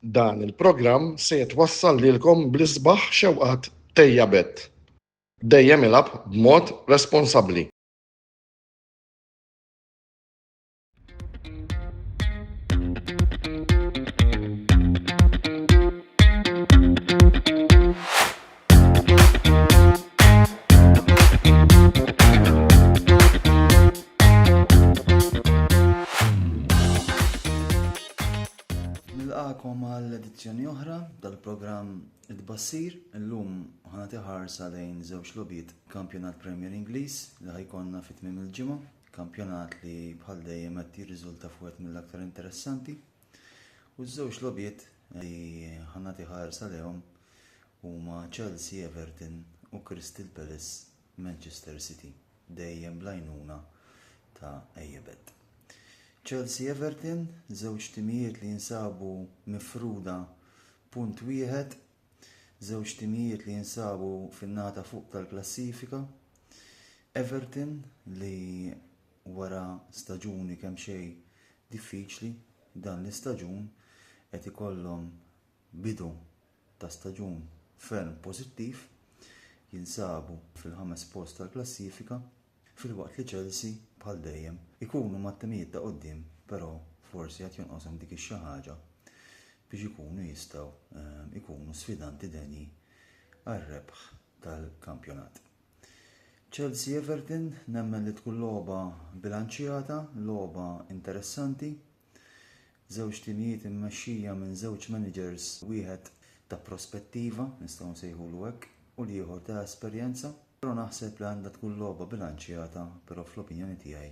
Dan il-programm se jitwassal lilkom bl-isbaħ xewqat t'Ejja Bet. Dejjem ilgħab b'mod responsabbli. Nilqakom għal edizzjoni oħra tal-programm It-Tbassir. Illum ħanati ħarsa lejn żewġ logħbiet Kampjonat Premier Ingliż li ħajkonna fi tmiem il-ġimgħa, kampjonat li bħal dejjem qed jirriżulta f'wieħed mill-aktar interessanti. U ż-żewġ logħbiet li ħanati ħarsa lejhom huma Chelsea Everton u Crystal Palace Manchester City, dejjem bl-għajnuna ta' Ejjebet. Chelsea Everton, żewġ timijiet li jinsabu mifruda punt wieħed, żewġ timijiet li jinsabu fin-naħa ta' fuq tal-klassifika. Everton li wara staġuni kemm xejn diffiċli dan l-istaġun qed ikollhom bidu ta' staġun ferm pożittiv, jinsabu fil-ħames post tal-klassifika, filwaqt li Chelsea, bħal dejjem, ikunu mat-timijiet ta' quddiem però forsi għad jonqoshom dik ix-xi ħaġa biex ikunu jistgħu ikunu sfidanti denji għar-rebħ tal-kampjonat. Chelsea Everton nemmen li tkun logħba bilanċjata, logħba interessanti. Żewġ timijiet immexxija minn żewġ managers wieħed ta' prospettiva, nistgħu nsejħulu hekk, u l-ieħor ta' esperjenza. Però naħseb li għandha tkun logħba bilanċjata, però fl-opinjoni tiegħi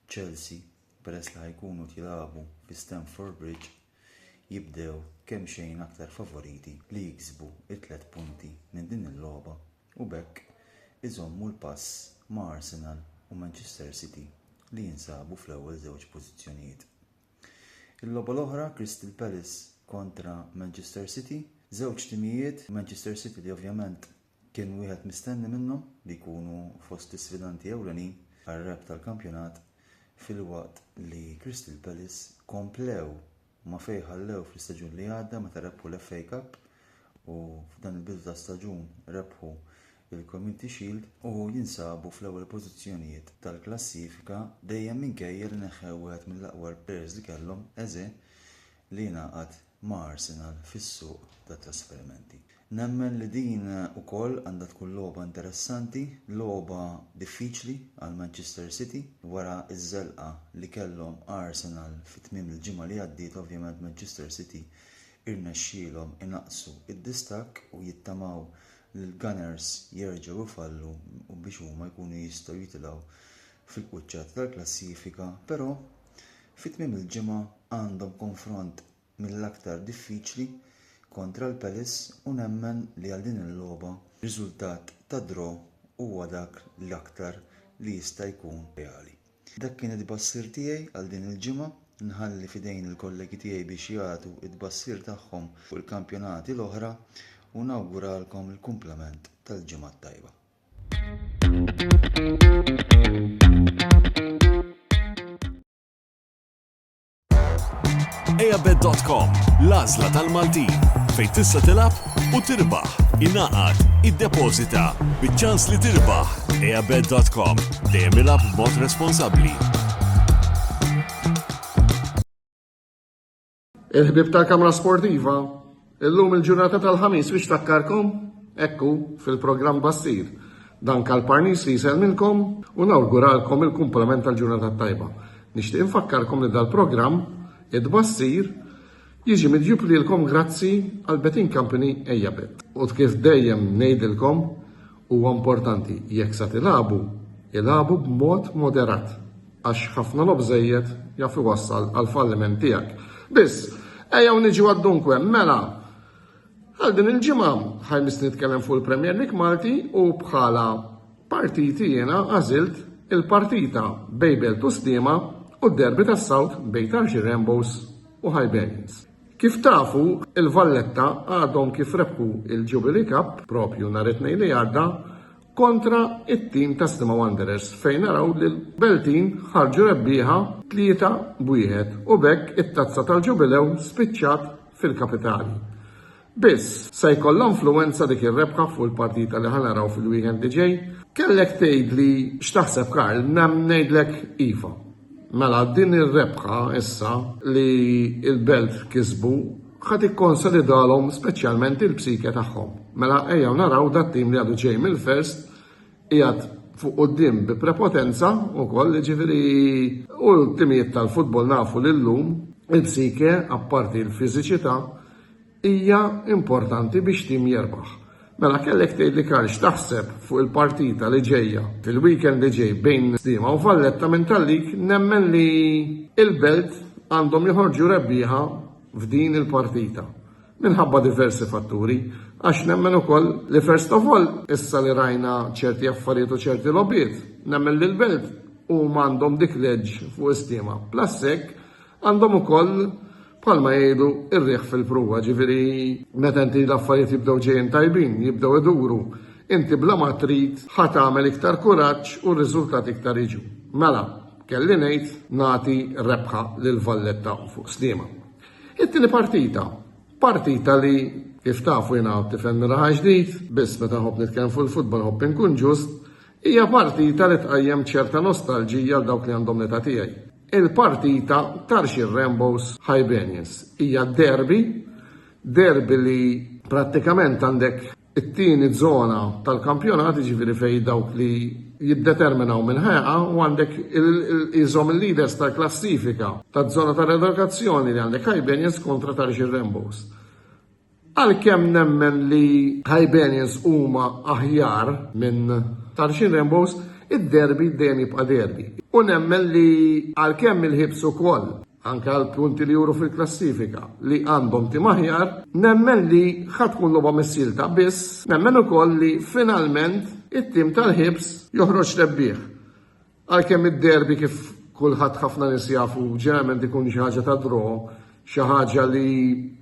Chelsea, peress li ħa jkunu qed jilagħbu fi Stamford Bridge, jibdew kemxejn aktar favoriti li jiksbu t-tlett punti minn din il-logħba u b'hekk iżommu l-pass ma' Arsenal u Manchester City li jinsabu fl-ewwel żewġ pożizzjonijiet. Il-logħba l-oħra Crystal Palace kontra Manchester City, żewġ timijiet, Manchester City li ovvjament kien wieħed mistenni minnhom li jkunu fost l-isfidanti ewlenin għar-rebħ tal-kampjonat filwaqt li Crystal Palace komplew ma' fejn ħallew fl-istaġun li għadda meta rebħu l-FA Cup u f'dan il-bidu ta' staġun rebħu il-Community Shield u jinsabu fl-ewwel pożizzjonijiet tal-klassifika dejjem minkejja li neħħew wieħed mill-aqwa players li kellhom, Eze, li ngħaqad ma' Arsenal fis-suq tat-trasferimenti. Nemmen li din ukoll għandha tkun logħba interessanti, logħba diffiċli għal Manchester City wara ż-żelqa li kellhom Arsenal fi tmiem il-ġimgħa li għaddiet ovvjament Manchester City irnexxielhom inaqqsu d-distakk u jittamaw li l-Gunners jerġgħu jfallu u biex huma jkunu jistgħu jitilgħu fil-quċċata tal-klassifika, però fi tmiem il-ġimgħa għandhom konfront mill-aktar diffiċli kontra l-Palace u nemmen li għal din il-logħba riżultat ta' draw huwa dak l-aktar li jista' jkun reali. Dak kien it-tbassir tiegħi għal din il-ġimgħa, nħalli f'idejn il-kollegi tiegħi biex jagħtu t-tbassir tagħhom fuq il-kampjonati l-oħra u nawguralkom il-kumplament tal-ġimgħa t-tajba. Eabet.com, l-għażla tal-Maltin, fejn tista' tilgħab u tirbaħ. Ingħaqad, iddepożita, biċ-ċans li tirbaħ. Eabet.com, dejjem ilgħab b'mod responsabbli. Il-ħbieb tal-Kamra Sportiva, illum il-ġurnata tal-Ħamis biex tfakkarkom, ekku, fil-programm Bassir. Dan Karl Parnis li jsellmilkom u nawguralkom il-kumplament tal-ġurnata t-tajba. Nixtieq infakkarkom li dal-programm, It-Tbassir, jiġi miġjub lilkom grazzi għal Betting Company Ejja Bet. U kif dejjem ngħidilkom, huwa importanti jekk sa tilagħbu, ilagħbu b'mod moderat għax ħafna logħob żejjed jaf iwassal għall-falliment tiegħek. Biss, ejjew niġu għad-dunkwe, mela! Għal din il-ġimgħa ħa jmiss nitkellem fuq il-Premier League Malti u bħala partiti jiena għażilt il-partita bejn Belt u Sliema u d-derby tas-South bejn Tarxien Rainbows u Hibernians. Kif tafu, il-Valletta għadhom kif rebħu il-Jubilee Cup propju nhar it-Tnejn li għadda kontra it-tim ta' Sliema Wanderers fejn naraw li l-Beltin ħarġu rebbieħa 3-1 u b'hekk it-tazza tal-Ġubilew spiċċat. fil-kapitali. Biss, se jkollha influwenza dik ir-rebħa fuq il-partita li ħa naraw fil-weekend li ġej? Kellek tgħidli x'taħseb Karl, ngħidlek iva. Mela din ir-rebħa issa li l-Belt kisbu ħa tikkonsolidalhom speċjalment il-psike tagħhom. Mela ejjew naraw dat-tim li għadu ġej mill-first qiegħed fuq quddiem bi prepotenza wkoll, jiġifieri u t-timijiet tal-futbol nafu li llum il-psike apparti l-fiżiċità hija importanti biex tim jerbaħ. Mela kellek tgħidli Karl x'taħseb fuq il-partita li ġejja fil-weekend li ġej bejn Sliema u Valletta minn tal-lig nemmen li l-Belt għandhom joħorġu rebbieħa f'din il-partita. Minħabba diversi fatturi, għax nemmen ukoll li first of all issa li rajna ċerti affarijiet u ċerti logħbiet, nemmen li l-Belt huma għandhom dik l-edge fuq is-Sliema. Plus hekk għandhom ukoll bħalma jgħidu ir-riħ fil-pruwa, ġifieri meta inti l-affarijiet jibdew ġejjin tajbin, jibdew iduru, inti bla ma trid ħa tagħmel iktar kuraġġ u r-riżultati iktar jiġu. Mela, kelli ngħid nagħti rebħa lil Valletta fuq Sliema. It-tieni partita, partita li kif tafu jiena tifel minn Raħal Ġdid, biss meta nħobb nitkellem fuq il-futbol nħobb inkun ġust, hija partita li tqajjem ċerta nostalġija għal dawk li għandhom l-età tiegħi. Il-partita Tarxien Rainbows Hibernians hija derby, derby li prattikament għandek it-tieni żona tal-kampjonat, jiġifieri fejn dawk li jiddeterminaw min ħa jaqa' u għandek qishom il-leaders tal-klassifika taż-żona ta' relegazzjoni li għandek Hibernians kontra Tarxien Rainbows. Għalkemm nemmen li Hibernians huma aħjar minn Tarxien Rainbows, id-derby dejjem jibqa' derby. U nemmen li għalkemm il-Hibs ukoll, anke għall-punti li juru fil-klassifika, li għandhom tim aħjar, nemmen li ħa tkun logħba missielta biss nemmen ukoll li finalment it-tim tal-Hibs joħroġ rebbieħ. Għalkemm id-derby kif kulħadd ħafna nies jafu ġeneralment ikun xi ħaġa ta' draw, xi ħaġa li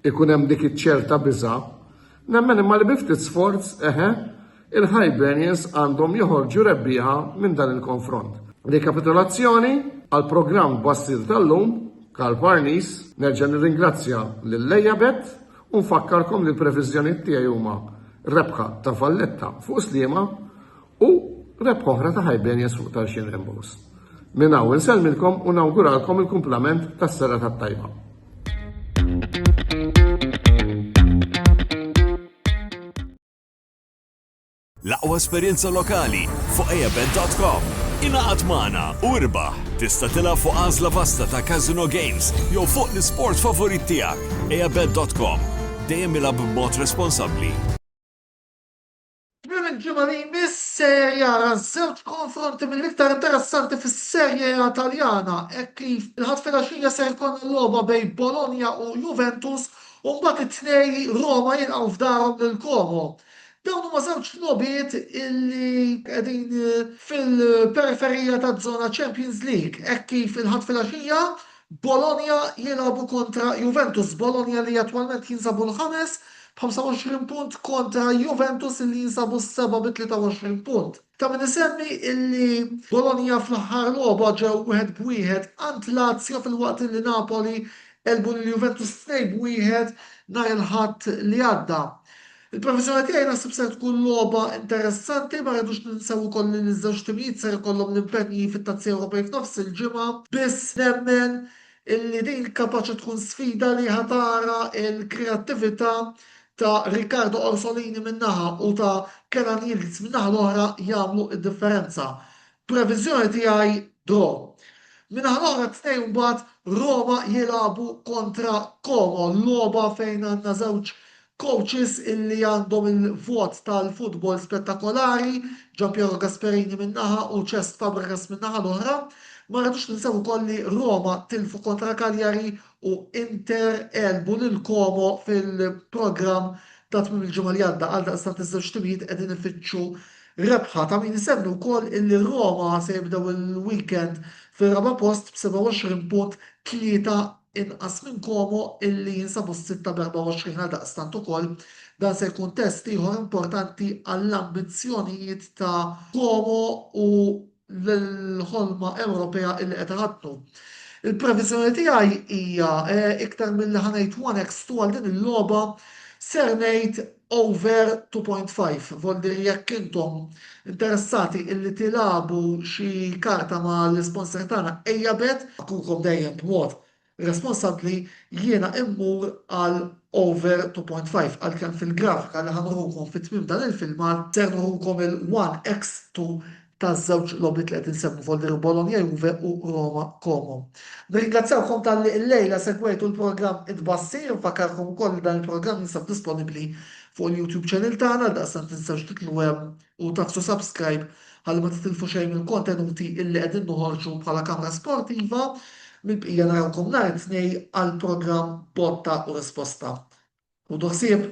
ikun hemm dik iċ-ċerta biża', nemmen imma li bi ftit sforz, eħe, il-Hibernians għandhom joħorġu rebbieħa minn dan il-konfront. Rikapitolazzjoni għall-programm Tbassir tal-lum, Karl Parnis, nerġa' nirringrazzja lil Lejabet u nfakkarkom li l-previżjonijiet tiegħi huma rebħa ta' Valletta fuq Sliema U rebħa oħra ta' Hibernians fuq Tarxien Rainbows. Minn hawn insellmilkom u nawguralkom il-kumplament tas-serata t-tajba. L-aqwa esperjenza lokali fuq eabet.com. Ingħaqad magħna u irbaħ. Tista' tilgħab fuq għażla vasta ta' casino games jew fuq l-isport favorit tiegħek. eabet.com. Dejjem ilgħab b'mod responsabbli. Tmiem il-ġimgħa li jmiss se jara żewġ konfronti mill-iktar interessanti fis-Serie A Taljana hekk kif il-Ħadd filgħaxija ser ikollna logħba bejn Bologna u Juventus u mbagħad it-Tnejn Roma jilqgħu f'darhom lil Como. Dawn huma żewġ logħbiet illi qegħdin fil-periferija taż-żona Champions League hekk kif il-Ħadd filgħaxija Bologna jilagħbu kontra Juventus, Bologna li attwalment jinsabu l-ħames b'25 punt kontra Juventus illi jinsabu s-seba' bi 23 punt. Ta' min isemmi illi Bologna fl-aħħar logħba ġew wieħed b'wieħed għand Lazio filwaqt illi Napoli għelbu lil Juventus 2 b'wieħed nhar il-Ħadd li għadda. Il-previżjoni tiegħi naħseb ser tkun logħba interessanti, ma rridux ninsew ukoll li ż-żewġ timijiet ser ikollhom l-impenji fit-Tazzi Ewropej f'nofs il-ġimgħa, biss nemmen illi din kapaċi tkun sfida li ħa tara l-kreattività ta' Riccardo Orsolini minn naħa u ta' Kenan Yildiz min-naħa l-oħra jagħmlu d-differenza. Previżjoni tiegħi draw. Min-naħa l-oħra t-Tnejn mbagħad Roma jilagħbu kontra Como, logħba fejn għandna żewġ coaches illi għandhom il-vot tal-futbol spettakolari, Gianpiero Gasperini minn naħa u Cesc Fabregas min naħa l-oħra. Ma rridux ninsew ukoll li Roma tilfu kontra Cagliari u Inter għelbu lil Como fil-programm ta' tmiem il-ġimgħa li għadda. Għaldaqstant iż-żewġ timijiet qegħdin ifittxu rebħa. Ta' min isemmi wkoll illi Roma se jibdew il-weekend fir-raba' post b'27 punt, tlieta inqas minn Como illi jinsabu s-sitta b'24 għaldaqstant ukoll dan se jkun test ieħor importanti għall-ambizzjonijiet ta' Como u l-ħolma Ewropea illi qed iħaddnu. Il-previżjoni tiegħi hija iktar milli ħa ngħid 1x2 għal din il-logħba ser ngħid over 2.5. Voldir jekk intom interessati illi tilagħbu xi karta mal-isponsor tagħna Ejja Bet, kunkom dejjem b'mod responsabbli jiena immur għal over 2.5 għalkemm fil-grafika li ħa nurukom fi tmiem dan il-filmat ser nurukom il-1x2 taż-żewġ logħbiet li qed insemmu Voldero Bologna Juve u Roma Como. Nirringrazzjawkom talli illejla segwejtu l-programm It-Tbassir, infakkarkom ukoll li dan il-programm jinsab disponibbli fuq il-YouTube channel tagħna, għaldaqstant tinsewx titlu hemm u tagħfsu subscribe ħalli ma titilfu xejn mill-kontenuti illi qegħdin noħorġu bħala Kamra Sportiva. Mill-bqija narawkom nhar it-Tnejn għall-programm Botta u Risposta. Ħudu ħsieb!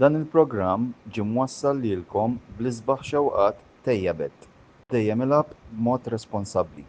Dan il-programm ġie mwassal lilkom bl-isbaħ xewqat t'Ejja Bet. Dejjem ilgħab b'mod responsabbli.